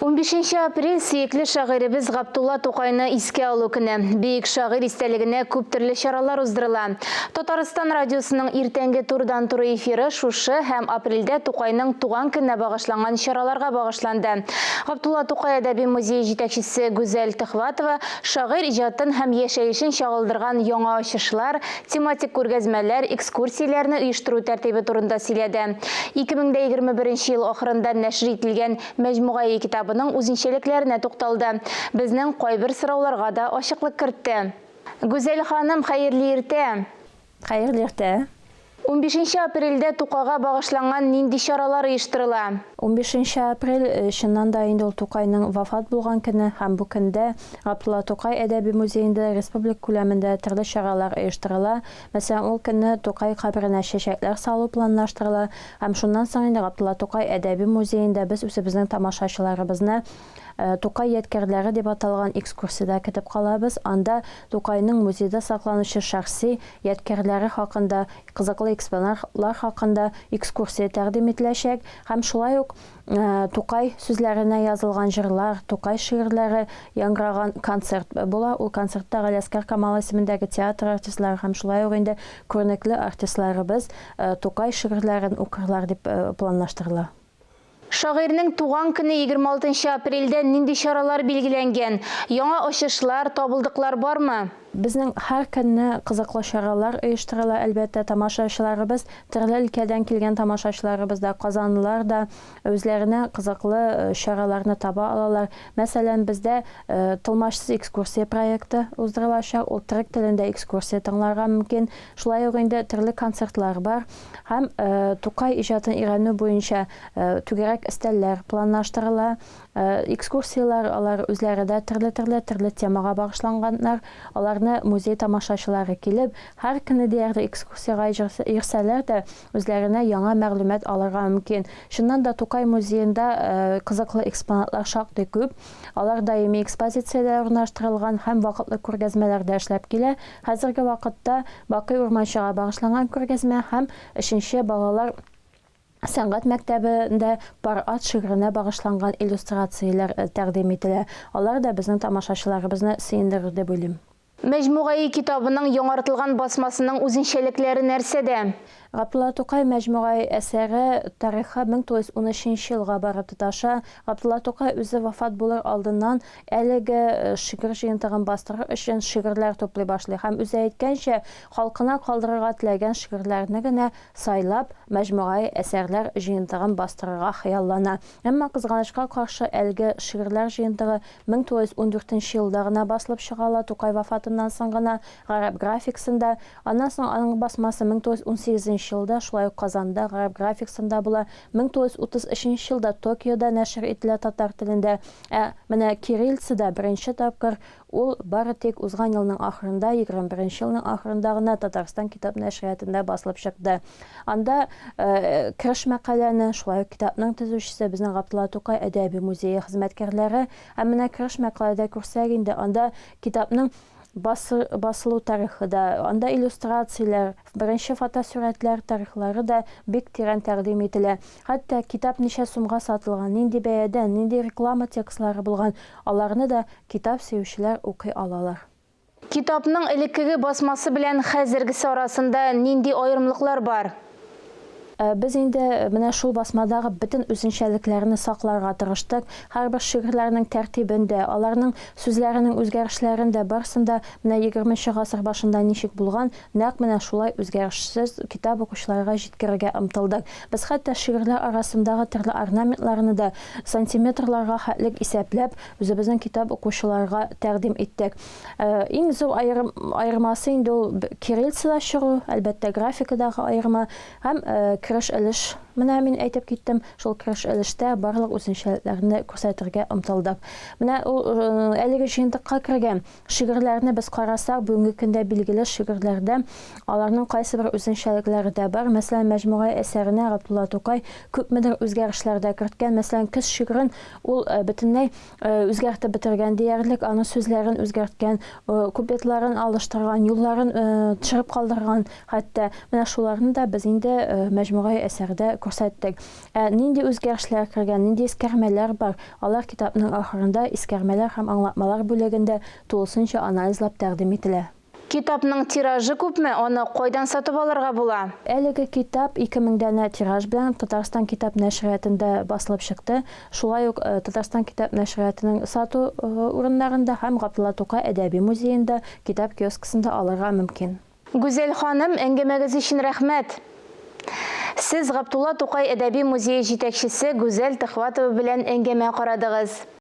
Унбишенче апрель, сөекле шагыйребез Габдулла Тукайны искә алу көне. Бөек шагыйрь истәлегенә күп төрле чаралар уздырыла. Татарстан радиосының иртәнге турыдан-туры эфиры шушы һәм апрельдә Тукайның туган көненә багышланган чараларга багышланды. Габдулла Тукай әдәби музее җитәкчесе Гүзәл Төхвәтова шагыйрь иҗатын һәм яшәешен чагылдырган яңа ачышлар, тематик күргәзмәләр, экскурсияләрне оештыру тәртибе турында сөйләде. 2021 ел ахырында нәшер ителгән Мәҗмугаи китабының үзенчәлекләренә тукталды. Безнең кайбер сорауларга да ачыклык кертте. Гүзәл ханым, хәерле иртә! Хәерле иртә! Унбишенче апрельдә Тукайга багышланган нинди чаралар оештырыла? Унбишенче апрель, чыннан да инде ул Тукайның вафат булган көне һәм бу көндә Габдулла Тукай әдәби музеенда республика күләмендә төрле чаралар оештырыла. Мәсәлән, ул көнне Тукай каберенә чәчәкләр салу планлаштырыла һәм шуннан соң инде Габдулла Тукай әдәби музеенда без үзебезнең тамашачыларыбызны Тукай ядкәрләре дип аталган экскурсиядә көтеп калабыз. Анда Тукайның музейда сакланучы шәхси ядкәрләре хакында, кызыклы экспонатлар хакында экскурсия тәкъдим ителәчәк һәм шулай ук Тукай сүзләренә язылган җырлар, Тукай шигырьләре яңгыраган концерт була. Ул концертта Галиәсгар Камал исемендәге театр артистлары һәм шулай ук инде күренекле артистларыбыз Тукай шигырьләрен укырлар дип планлаштырыла. Шагыйрьнең туган көне 26 нчы апрельдә нинди чаралар билгеләнгән? Яңа ачышлар, табылдыклар бармы? Безнең һәр көнне кызыклы чаралар оештырыла, әлбәттә, тамашачыларыбыз, төрле өлкәдән килгән тамашачыларыбыз да, казанлылар да үзләренә кызыклы чараларны таба алалар. Мәсәлән, бездә Тылмачсыз экскурсия проекты уздырылачак, ул төрек телендә экскурсия тыңларга мөмкин. Шулай ук инде төрле концертлар бар һәм Тукай иҗатын өйрәнү буенча түгәрәк өстәлләр планлаштырыла. Экскурсияләр алар үзләре дә төрле-төрле, төрле темага багышланганнар. Аларны музей тамашачылары килеп, һәр көнне диярлек экскурсиягә йөрсәләр дә, үзләренә яңа мәгълүмат алырга мөмкин. Чыннан да, Тукай музеенда кызыклы экспонатлар шактый күп. Алар даими экспозициядә урнаштырылган һәм вакытлы күргәзмәләрдә эшләп килә. Хәзерге вакытта Бакый Урманчыга багышланган күргәзмә һәм өченче балалар Сәнгать мәктәбе ндә Пар ат шигыренә багышланган иллюстрацияләр тәкъдим ителә. Алар да безнең тамашачыларыбызны сөендерер дип уйлыйм. Мәҗмугаи китабының яңартылган басмасының үзенчәлекләре нәрсәдә? Габдулла Тукай Мәҗмугаи әсәре тарихы 1913 елга барып тоташа. Габдулла Тукай үзе вафат булыр алдыннан әлеге шигырь җыентыгын бастырыр өчен шигырьләр туплый башлый һәм үзе әйткәнчә, халкына калдырырга теләгән шигырьләрне генә сайлап, мәҗмугаи әсәрләр җыентыгын бастырырга хыяллана. Әмма, кызганычка каршы, әлеге шигырьләр җыентыгы 1914 нче елда гына басылып чыга ала, Тукай вафатыннан соң гына, гарәп графикасында. Аннан соң аның басмасы 1918 нче елда шулай ук Казанда гарәп графикасында була, 1933 нче елда Токиода нәшер ителә татар телендә. Ә менә кириллицада беренче тапкыр Ул бары тик узган елның ахырында, 21 нче елның ахырында гына Татарстан китап нәшриятында басылып чыкты. Анда кереш мәкаләне, шулай ук китапның төзүчесе, безнең Габдулла Тукай әдәби музее хезмәткәрләре. Һәм менә кереш мәкаләдә күрсәк инде, анда китапның басылу тарихы да, анда иллюстрацияләр, беренче фотосурәтләр тарихлары да бик тирән тәкъдим ителә. Хәтта китап ничә сумга сатылган, нинди бәядән, нинди реклама текстлары булган, аларны да Китап сөючеләр укый алалар. Китапның элеккеге басмасы белән хәзергесе арасында нинди аерымлыклар бар? Без инде менә шул басмадагы бөтен үзенчәлекләрне сакларга тырыштык. Һәрбер шигырьләрнең тәртибен дә, аларның сүзләренең үзгәрешләрен дә, барысын да менә егерменче гасыр башында ничек булган, нәкъ менә шулай үзгәрешсез китап укучыларга җиткерергә омтылдык. Без хәтта шигырьләр арасындагы төрле орнаментларны да сантиметрларга хәтлек исәпләп, Үзебезнең китап укучыларга тәкъдим иттек. Иң зур аерым, аермасы инде ул кириллицада чыгу, әлбәттә, графикадагы аерма һәм кереш өлеш. Менә мин әйтеп киттем, шул кереш өлештә барлык үзенчәлекләрне күрсәтергә омтылдык. Менә ул әлеге җыентыкка кергән Шигырьләрне без карасак, бүгенге көндә билгеле шигырьләрдә аларның кайсыбер үзенчәлекләре дә бар. Мәсәлән, Мәҗмуга әсәренә Габдулла Тукай күпмедер үзгәрешләр дә керткән. Мәсәлән, Көз шигырен ул бөтенләй үзгәртеп бетергән диярлек, аның сүзләрен үзгәрткән, куплетларын алыштырган, юлларын төшереп калдырган хәтта. Менә шуларны да без инде Мәҗмуга. мәҗмугаи әсәрдә күрсәттек. Ә нинди үзгәрешләр кергән, нинди искәрмәләр бар, алар китапның ахырында искәрмәләр һәм аңлатмалар бүлегендә тулысынча анализлап тәкъдим ителә. Китапның тиражы күпме, аны кайдан сатып алырга була? Әлеге китап 2000 данә тираж белән Татарстан китап нәшриятында басылып чыкты. Шулай ук Татарстан китап нәшриятының сату урыннарында һәм Габдулла Тукай әдәби музеенда китап киоскысында алырга мөмкин. Гүзәл ханым, әңгәмәгез өчен рәхмәт. Сез Габдулла Тукай әдәби музее җитәкчесе Гүзәл Төхвәтова белән әңгәмә карадыгыз.